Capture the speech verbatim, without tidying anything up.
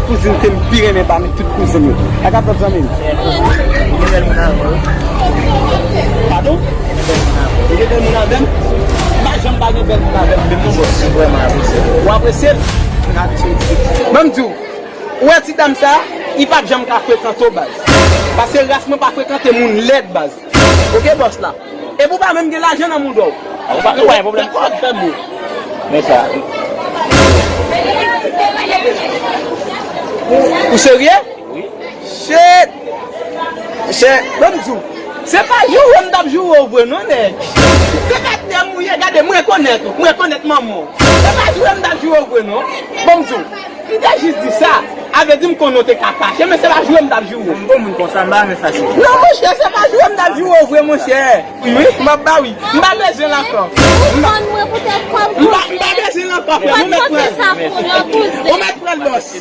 Kouzin ke m pi renmen pami tout kouzin yo. Sa ka fèt zanmi m. Ou gen bèl moun avè w. Padon? Ou gen bèl moun avè m? M pa janm pa gen bèl moun avè m menm non bòs. Ou apresye l? Ban m di w, ou wè ti dam sa, li p ap janm ka frekante w baz. Paske ras mwen pa frekante moun lèd baz. Oke bòs la. Epi w pa menm gen lajan nan mouda w. Ou pa gen pwoblèm. Fè kòb, fè mo. Men sa. Ou serye? Wi. Shit. Shit. Ban m di w. Se pa joure m t ap joure w vre non nèg. Se pa tè m ou ye, gade m rekonèt ou. M rekonèt manman w. Se pa joure m t ap joure w vre non. Ban m di w. M te jis di sa, a vle di m konnen w te ka fache, men se pa joure m t ap joure w. M bon moun konsa, m pa renmen fache. Non, monchè, se pa joure m t ap joure w vre, monchè. Wi, m ap ba wi. M pa bezwen l ankò. Ou fann mwen poutèt kòb kouzin. M pa, m pa bezwen l ankò, frè m. Ou mèt pran l. Ou mèt pran l, bòs.